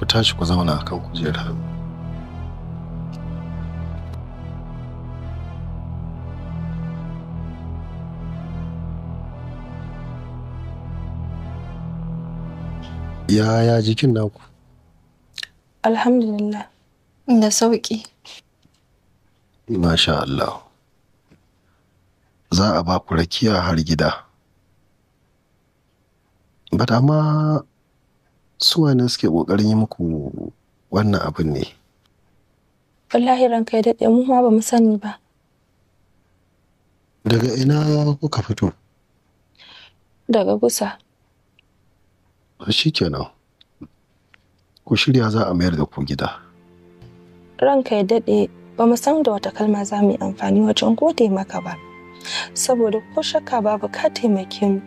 Ku tashi ku zauna akan kujera. Yaya jikin naku? Alhamdulillah. Da sauƙi. Masha Allah. Za a ba ku rakiya har gida. But amma su wane suke ƙoƙarin yi muku wannan abin ne? Wallahi ranka ya daɗe, mu ma ba mu sani ba. Daga ina kuka fito? Daga Gusa. Shi kenan. Ku shirya za a mayar da ku gida. Ranka ya daɗe, ba mu san da wata kalma za mu yi amfani wajen gode maka ba. Saboda ko shakka babu ka taimake mu.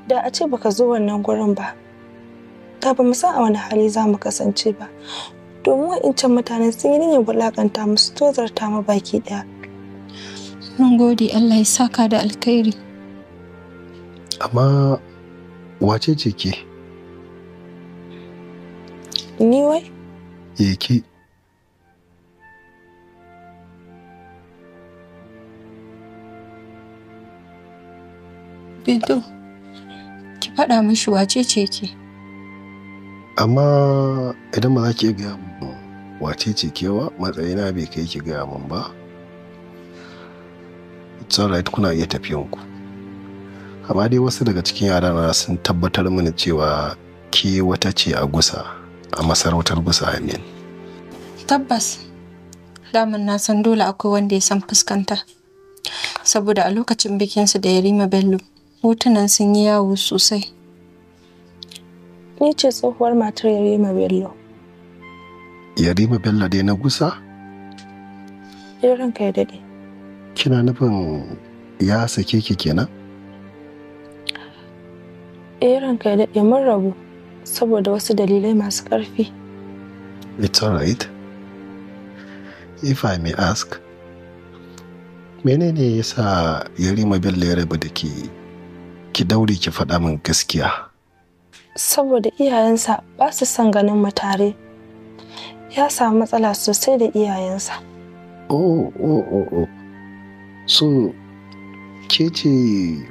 Da a ce baka zo wannan gurin ba, da ba mu san a wani hali za mu kasance ba. Domin wa'incan mutanen sun yi niyyar wulaƙanta mu, su tozarta mu baki ɗaya. Mun gode, Allah ya saka da alkhairi. Amma wace ce ke? Ni wai? Eh, ke. Bintu, ki faɗa mishi wace ce ke. Amma idan ba za ki iya gaya min wace ce ke ba, matsayina bai kai ki gaya min ba. It's alright, kuna iya tafiyan ku. Amma dai wasu daga cikin yarana sun tabbatar mini cewa ke wata ce a Gusa, a masarautar Gusa, I mean. Tabbas, daman na san dole akwai wanda ya san fuskanta. Saboda a lokacin bikinsu da Yarima Bello, hotunan sun yi yawo sosai. Ni ce tsohuwar matar Yarima Bello. Yarima Bello dai na Gusa? Eh, ranka ya daɗe. Kina nufin ya sake ki kenan? Eh, ranka ya daɗe, mun rabu saboda wasu dalilai masu ƙarfi. It's alright. If I may ask, menene ya sa Yarima Bello ya rabu da ke? Ki daure ki faɗa min gaskiya. Saboda iyayensa ba su son ganin mu tare. Ya samu matsala sosai da iyayensa. Oh, oh, oh, oh. So, ke ce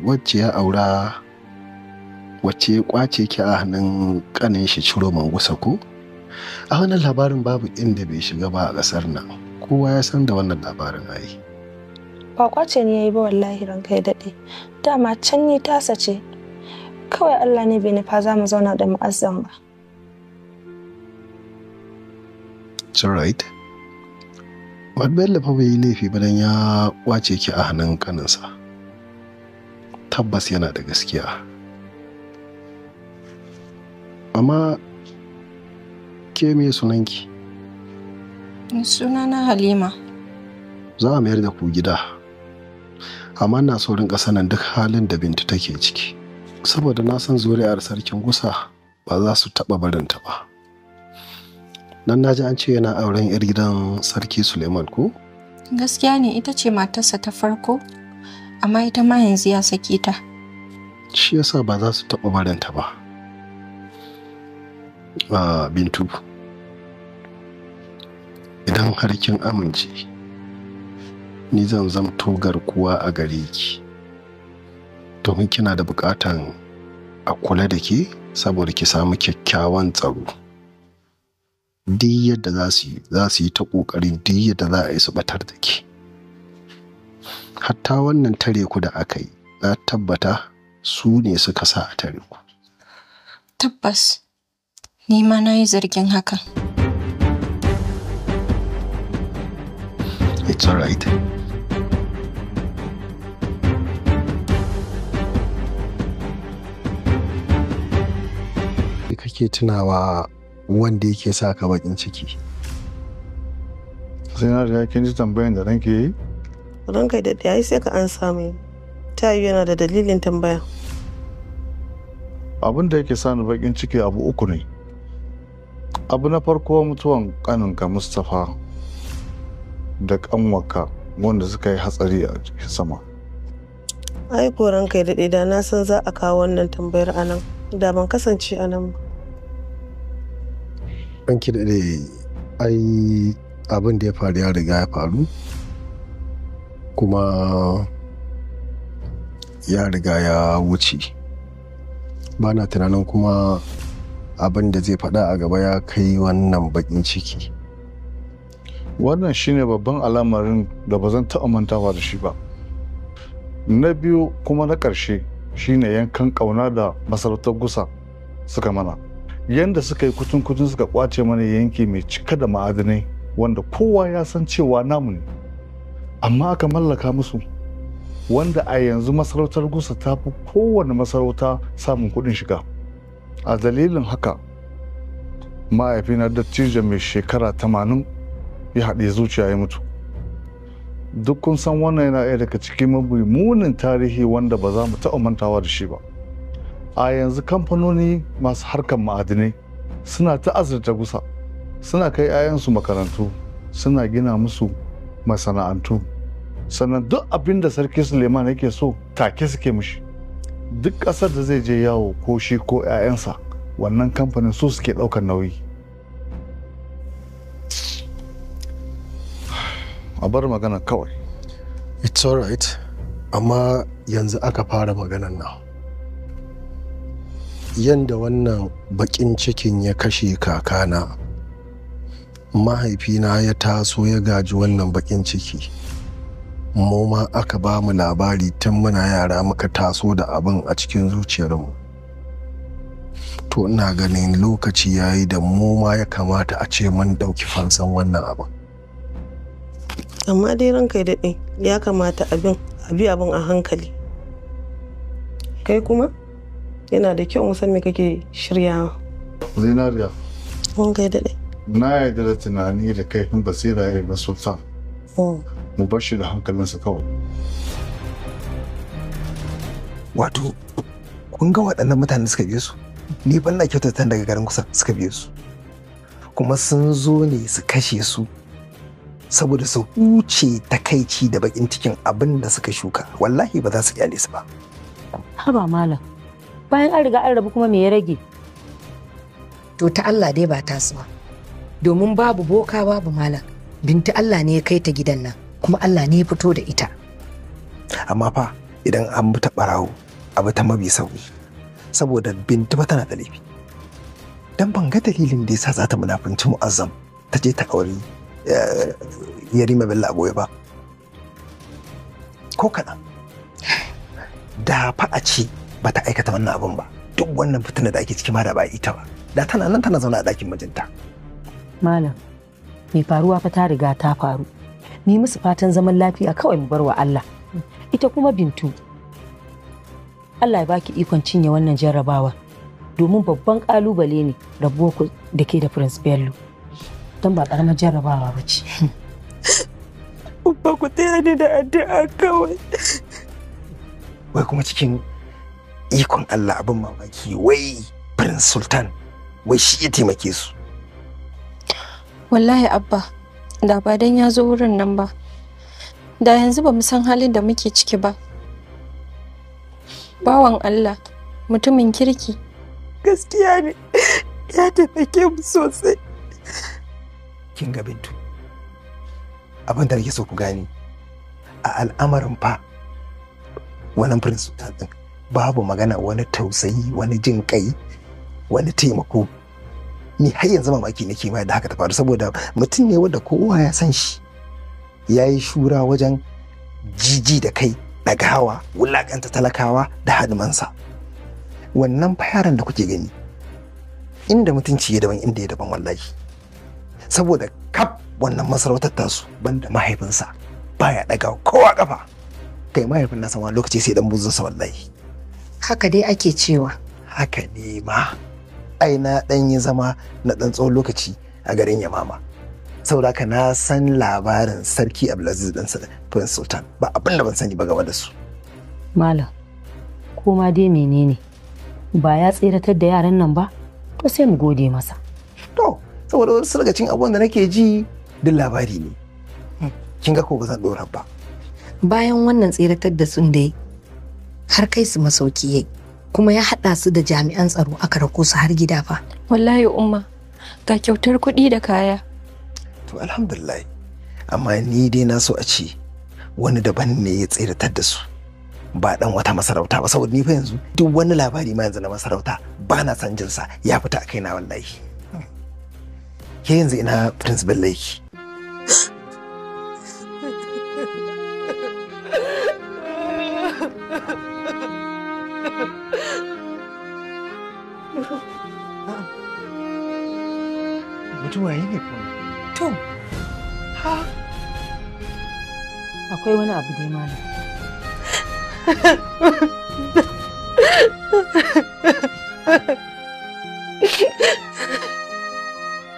wacce ya aura, wacce ya kwace ki a hannun ƙanin shi Ciro Mangusa ko? A wannan labarin babu inda bai shiga ba a ƙasar nan. Kowa ya san da wannan labarin ai. Ba kwace ni yayi ba wallahi ranka ya daɗe. Dama can ni tasa ce. Kawai Allah ne bai nufa za mu zauna da Mu'azzam ba. It's alright. But Bello fa bai yi laifi ba dan ya kwace ki a hannun ƙaninsa. Tabbas yana da gaskiya. Amma ke me sunanki? Sunana Halima. Za a mayar da ku gida. Amma ina so rinka sanin duk halin da Bintu take ciki. Saboda na san zuri'ar sarkin Gusa ba za su taɓa barinta ba. Nan na ji an ce yana auren 'yar gidan Sarki Suleiman ko? Gaskiya ne, ita ce matarsa ta farko, amma ita ma yanzu ya sake ta. Shi yasa ba za su taɓa barinta ba. Bintu, idan har kin amince, ni zan zamto garkuwa a gare ki. Domin kina da buƙatan a kula da ke saboda ki samu kyakkyawan tsaro. Duk yadda za su yi ta ƙoƙarin duk yadda za a yi su ɓatar da ke. Hatta wannan tare ku da aka yi, na tabbata su ne suka sa a tare ku. Tabbas, ni ma na yi zargin hakan. It's alright. Kake tunawa wanda yake sa ka bakin ciki? Sai na riga kin ji tambayan da ranke yi? Ranka da ɗaya sai ka ansa mai. Ta yi yana da dalilin tambaya. Abin da yake sa ni bakin ciki abu uku ne. Abu na farko, mutuwan kaninka Mustapha da kanwarka wanda suka yi hatsari a cikin sama. Ai ko ranka ya daɗe, da na san za a kawo wannan tambayar anan, da ban kasance anan ba. Ranki daɗe, ai abin da ya faru ya riga ya faru, kuma ya riga ya wuce. Ba na tunanin kuma abin da zai faɗa a gaba ya kai wannan baƙin ciki. Wannan shine babban al'amarin da ba zan taɓa mantawa da shi ba. Na biyu kuma na ƙarshe shine yankan ƙauna da masarautar Gusa suka mana. Yanda suka yi kutun-kutun suka ƙwace mana yanki mai cike da ma'adinai wanda kowa ya san cewa namu ne. Amma aka mallaka musu, wanda a yanzu masarautar Gusa ta fi kowane masarauta samun kuɗin shiga. A dalilin haka, mahaifina dattijo mai shekara 80 ya haɗe zuciya ya mutu. Duk kun san wannan yana ɗaya daga cikin mafi munin tarihi wanda ba za mu taɓa mantawa da shi ba. A yanzu kamfanoni masu harkar ma'adinai suna ta azurta Gusa, suna kai 'ya'yansu makarantu, suna gina musu masana'antu. Sannan duk abin da Sarki Suleiman yake so take suke mishi. Duk ƙasar da zai je yawo ko shi ko 'ya'yansa, wannan kamfanin su suke ɗaukar nauyi. A bar magana kawai. It's alright, amma yanzu aka fara maganan nan. Yanda wannan baƙin cikin ya kashe kakana, mahaifina ya taso ya gaji wannan baƙin ciki. Mu ma aka ba mu labari tun muna yara muka taso da abin a cikin zuciyarmu. To ina ganin lokaci ya yi da mu ma ya kamata a ce mun ɗauki fansan wannan abin. Amma dai ranka ya daɗe, ya kamata abin a bi abin a hankali. Kai kuma yana da kyau mu san me kake shiryawa. Zinariya. Ranka ya daɗe. Na yarda da tunani da kaifin basira irin na Sultan. Mu bar shi da hankalinsa kawai. Wato, kun ga waɗannan mutanen suka biyo su? Ni ban na kyautata daga garin kusa suka biyo su. Kuma sun zo ne su kashe su saboda su huce takaici da bakin cikin abin da suka shuka. Wallahi ba za su kyale su ba. Haba malam, bayan an riga an rabu kuma me ya rage? To ta Allah dai ba tasu ba. Domin babu boka babu malam. Bintu Allah ne ya kai ta gidan nan, kuma Allah ne ya fito da ita. Amma fa idan an bi ta ɓarawo, abu ta mabi sauki. Saboda Bintu ba tana da laifi. Dan ban ga dalilin da yasa za ta munafunci Mu'azzam ta je ta auri Yarima Bello a goye ba. Ko kaɗan. Da fa a ce ba ta aikata wannan abun ba. Duk wannan fitina da ake ciki ma da ba ita ba. Da tana nan tana zaune a ɗakin mijinta. Malam, mai faruwa fa ta riga ta faru. Ni musu fatan zaman lafiya kawai mu bar wa Allah. Ita kuma Bintu, Allah ya baki ikon cinye wannan jarrabawa. Domin babban kalubale ne rabuwar ku da ke da Prince Bello. Don ba karamar jarrabawa ba ce. Ubba ku taya ni da addu'a kawai. Wai kuma cikin ikon Allah abin mamaki wai Prince Sultan wai shi ya taimake su. Wallahi Abba, da ba dan ya zo wurin nan ba, da yanzu ba mu san halin da muke ciki ba. Bawan Allah, mutumin kirki. Gaskiya ne, ya taimake mu sosai. Kin ga Bintu, abin da nake so ku gane, a al'amarin fa wannan Prince Sultan din babu magana wani tausayi, wani jin kai, wani taimako. Ni har yanzu mamaki nake ma da haka ta faru saboda mutum ne wanda kowa ya san shi. Ya yi shura wajen jiji da kai, ɗagawa, wulaƙanta talakawa da hadimansa. Wannan fa yaran da kuke gani, inda mutunci ya daban inda ya daban wallahi. Saboda kaf wannan masarautar tasu banda mahaifinsa baya ɗaga kowa ƙafa. Kai mahaifin nasa wani lokaci sai dan buzunsa wallahi. Haka dai ake cewa. Haka ne ma. Ai na ɗan yi zama na ɗan tsawon lokaci a garin Yamama. Saboda haka na san labarin Sarki Abdulaziz ɗan Prince Sultan ba abin da ban sani ba game da su. Malam, ko ma dai menene ba ya tseratar da yaran nan ba, to sai mu gode masa. To, saboda wasu daga cikin abubuwan da nake ji duk labari ne. Kin ga ko ba zan ɗora ba. Bayan wannan tseratar da sun dai har kai su masauki yayi. Kuma ya haɗa su da jami'an tsaro aka rako su har gida fa. Wallahi Umma, Ga kyautar kuɗi da kaya. To alhamdulillah. Amma ni dai na so a ce wani daban ne ya tseratar da su. Ba dan wata masarauta ba, saboda ni fa yanzu duk wani labari ma yanzu na masarauta ba na son jin sa, ya fita a kaina wallahi. Ke yanzu ina Prince Bello yake? Mutum waye ne kuma? To, ha? Akwai wani abu dai malam.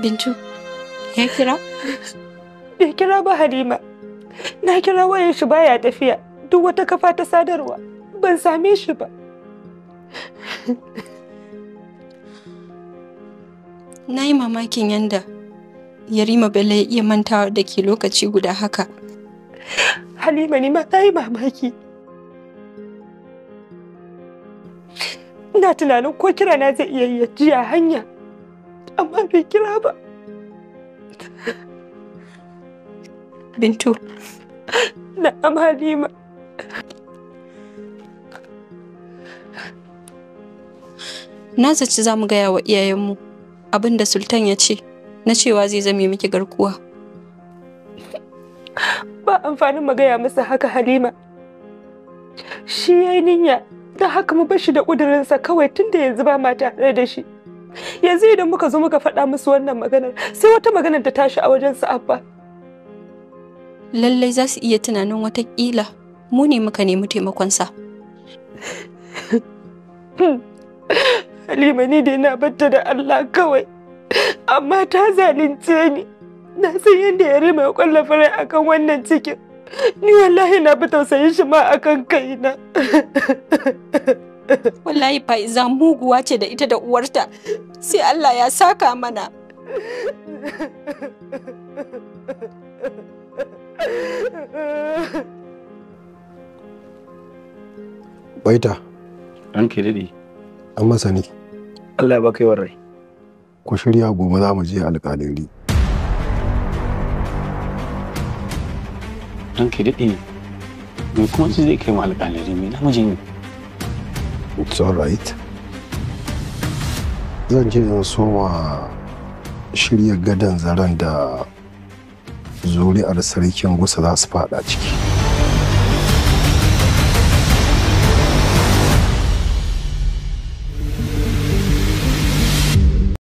Bintu, ya kira? Bai kira ba Halima. Na kira wayar shi baya tafiya. Duk wata kafa ta sadarwa ban same shi ba. Na yi mamakin yanda Yarima Bello ya iya mantawa da ke lokaci guda haka. Halima, ni ma ta yi mamaki. Ina tunanin ko kira na zai iya yi jiya hanya, amma bai kira ba. Bintu. Na'am Halima. Na zaci za mu gaya wa iyayenmu abin da Sultan ya ce na cewa zai zame miki garkuwa. Ba amfanin mu gaya masa haka Halima. Shi ya yi niyya, don haka mu bashi da ƙudurinsa kawai tunda yanzu ba ma tare da shi. Yanzu idan muka zo muka faɗa musu wannan maganar, sai wata maganar ta tashi a wajen su Abba. Lallai za su iya tunanin watakila mu ne muka nemi taimakonsa. Halima, ni dai na batta da Allah kawai, amma ta zalunce ni. Na san yadda Yarima ya kwallafa rai akan wannan cikin. Ni wallahi na fi tausayin shi ma akan kaina. Wallahi Faiza muguwa ce da ita da uwarta. Sai Allah ya saka mana. Baita. Ranka ya daɗe. An masa ne. Allah ya baka yawan rai. Ku shirya gobe za mu je alƙalari. Ranka ya daɗe. Me kuma zai kai mu alƙalari me namiji ne? It's all right. Zan je in soma shirya gadon zaren da zuri'ar sarkin Gusa za su fada ciki.